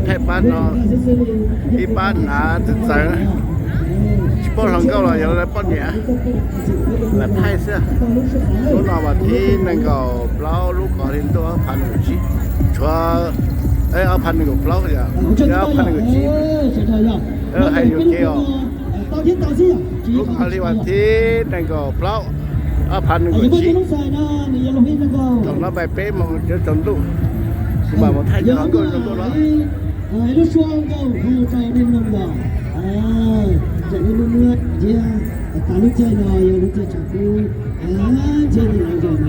Thaij pab no, ib pab hnav txawv txawv, tsis paub hluas nkauj los yog lawv poj niam, lam thaij xwb. Lub no vas thib nees nkaum plaub, lub qhov hli ntuj ob phav nees nkaum tsib, tshuav ob phav nees nkaum plaub yom, ob phav nees nkaum tsib, hais yus ces os. Lub qhov hli vas thib nees nkaum plaub, ob phav nees nkaum tsib, thaum no npaim peb moos cov tsaus ntuj, kuv mam mus thaij cov hluas nkauj zoo nkauj no.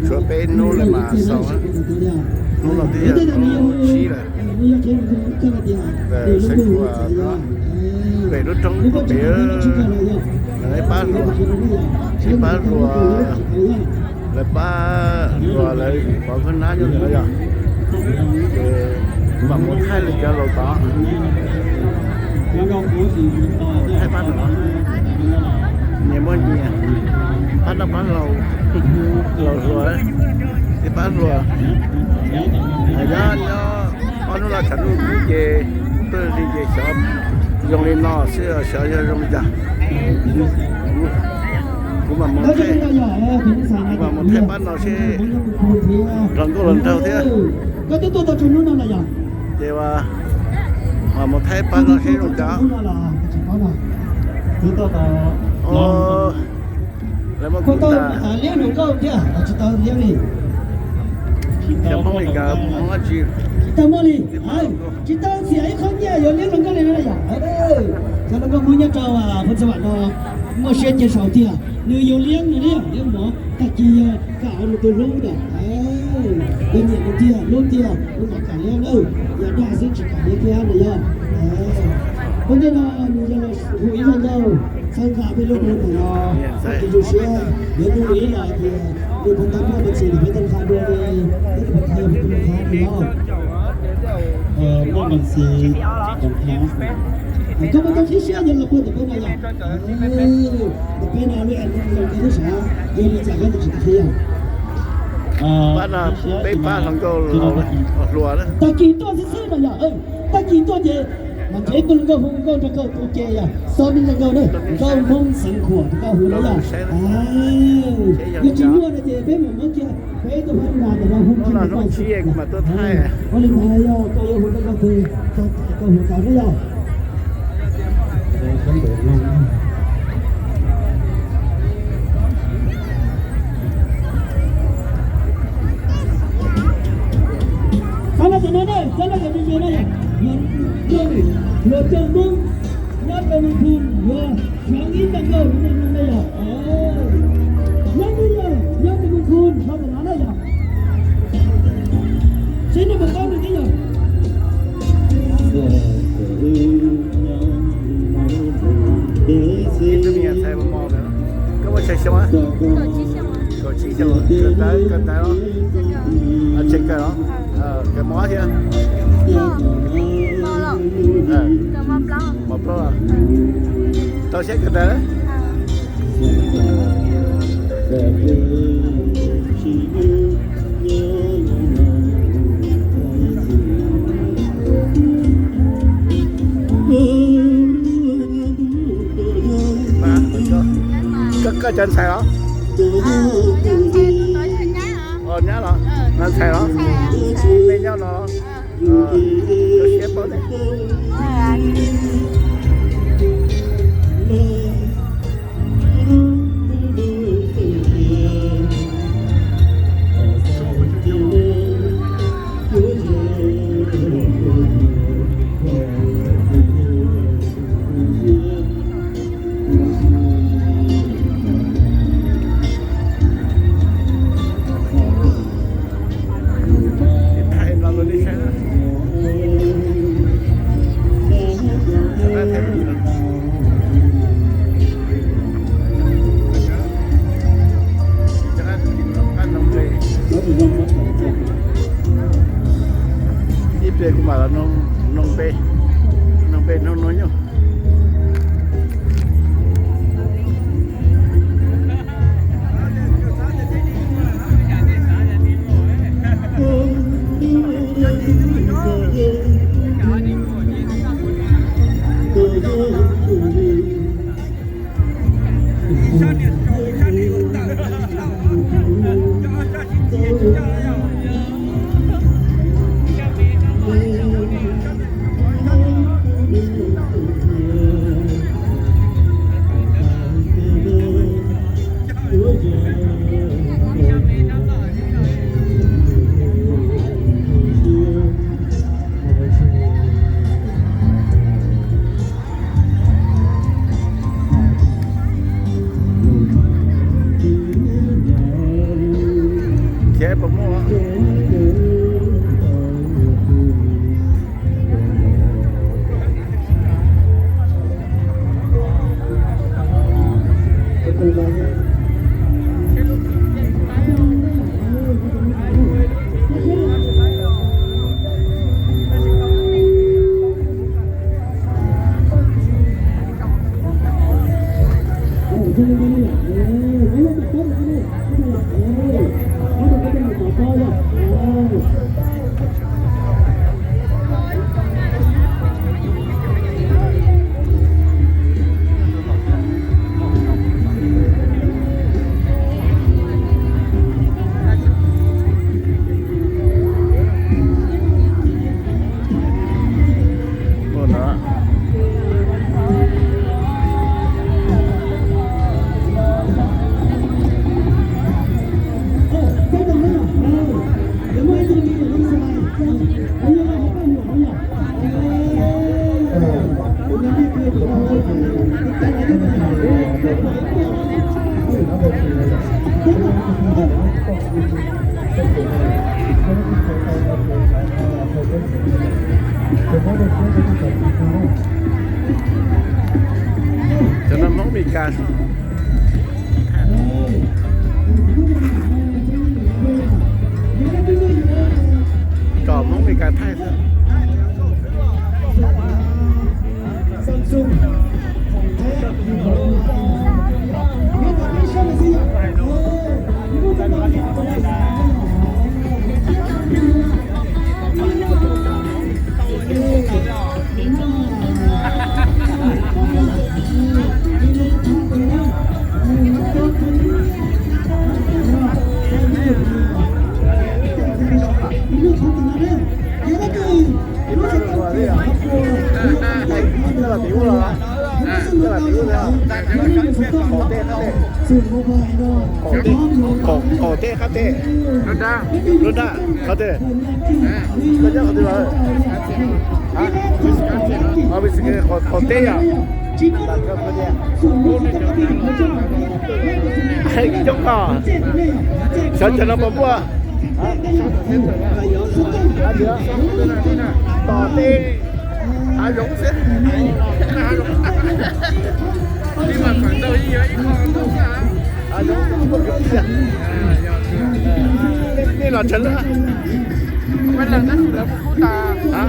Tshuav peb hnub lawm mas xaus, hnub no twb yog hnub tsib lawm. Seb puas no, pem lub roob pem, ib pab hluas, ib pab hluas, lawv pab hluas lawv pov koj nab nyob ntawm no yog, ces mam mus thaij li cov laus tod. Thaij pab no, nyias muaj nyias, pab no pab laus, laus hluas, ib pab hluas. Nyob nyob ob hnub no tshav ntuj kub ces tuaj li ces xyov zoo li no xwb, xyov yog zoo li cas. Kuv mam mus thaij, kuv mam mus thaij pab no seb hluas nkauj los nraug thiab. Ces mam mus thaij pab no seb zoo cas. Lawv muab kuv tas. Xyov Hmoob li cas, Hmoob dab tsi? Tsis tau muaj li, tsis tau txiam ib qho nyiaj yuav liab hluas nkauj li no yom. Cov hluas nkauj Hmoob nyob rau Phoos Xas Vam no muaj siab cia sau tiag, nws yuav liab nws liab liab mov, tag kis yog kam nws tus hlub yom. Yog nyiam nws tiag hlub tiag, nws mam kam liab nawb, yog dag xwb tsis kam liab thiab no yog. Ua ntej no nws yog los hu ib zaj nkauj txhawb nqa peb lub hmoo ntawm no, tag kis zoo siab yuav nug ib los tias nws puas tau muaj peev xwm ntawm peb tau qha dua li, peb puas tau yog peb tau qha li os. Muaj peev xwm, koj puas tau qhib siab yog los puag ntawm peb no yog? Ntawm peb no lub app no koj twb sav, yog li cas koj tsis tau qhib yog? Pab no peb pab hluas nkauj hluas. Tag kis tuaj xwb xwb no yog, tag kis tuaj ces mas nrhiav tus hluas nkauj hu nkauj nrog koj ua ke yog, xo me ntxhais nkauj na, nkauj Hmoob xeev Khuam rau koj hu na yog. Yog tsis muaj no ces peb mam muab kiag peb tus phab nras ntawm no hu kiag rau koj xwb. Ua li ntawd yog koj yuav hu rau koj twg, koj hu tau na yog. Cov no, cov no na, cov no cov no yog, yog, yog, yog cov Hmoob nyob rau Moos Khum, yog xyov ib tag nkauj no yog, nyob no yog, nyob rau Moos Khum, nyob rau no na yog. Seb nej puas paub nws thiab yog. Ib tug me nyuam ntxhais mos mos, koj muaj xyoo xyoo? Kaum tsib xyoo, kawm ntawv, kawm ntawv los? Tseem kawm los? Kawm mos thiab? Mos plaub los? Tau siab kawm ntawv. Koj, koj cov ntxhais los? Nyab los? Ntxhais los? Nej nyob no los? Koj siab paub ne. Ib pliag kuv mam los noog npe, noog npe noog nub nyoog. Cov no Hmoob Meskas. Cov Hmoob Meskas thaij xwb. Qaum teb, qaum teb, qab teb. Lub nrab, qhov twg? Koj nyob qhov twg lawm? Qaum teb yom? Coob koj, xyov cov no puas muaj. Tom teb, hav zoov xwb. Nej los tsev lawm. Ob peb leeg tab sis lawv mus kub tas,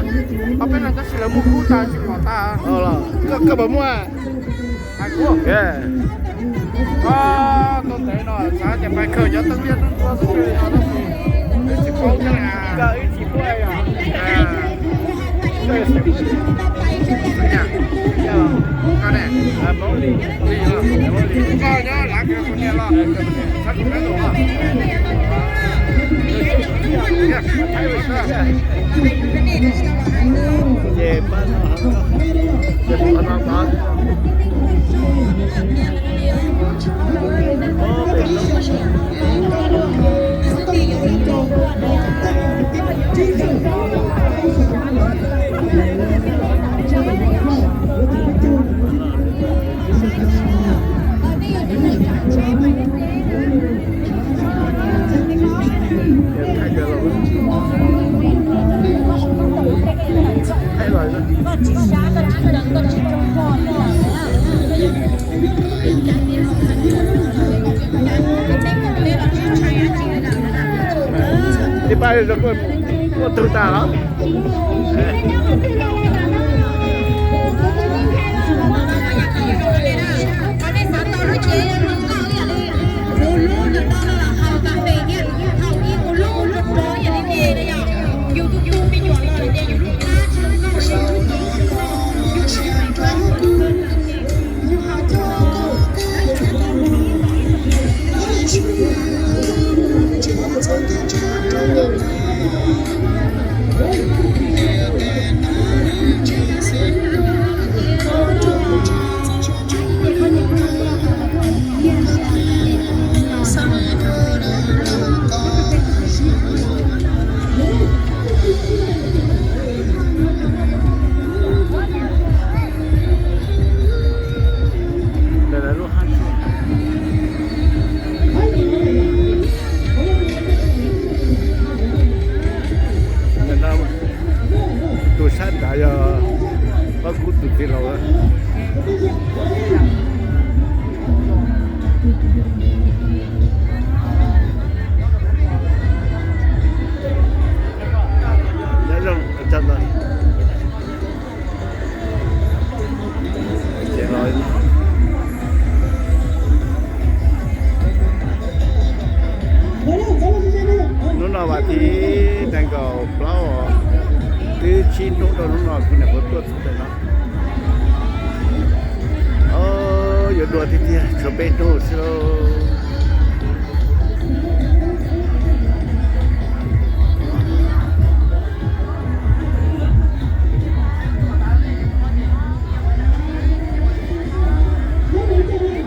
ob peb leeg tab sis lawv mus kub tas tsis pom tas. Koj puas muaj? Tau ntev no xav tias pais khaws cov teeb liab teeb ntsuab xwb no tab sis wb tsis paub thiab na. Koj ib tsis paub yom. Ib pab kuj muaj tug tas los? Tus sab nrad yog Vajtswv tus tij laug. Hnub no vas thib nees nkaum plaub, twb tsib hnub rau hnub no kuv niam qhuav tuaj txog ntawm no. Yuav dua tiag tiag, tshuav peb hnub xwb.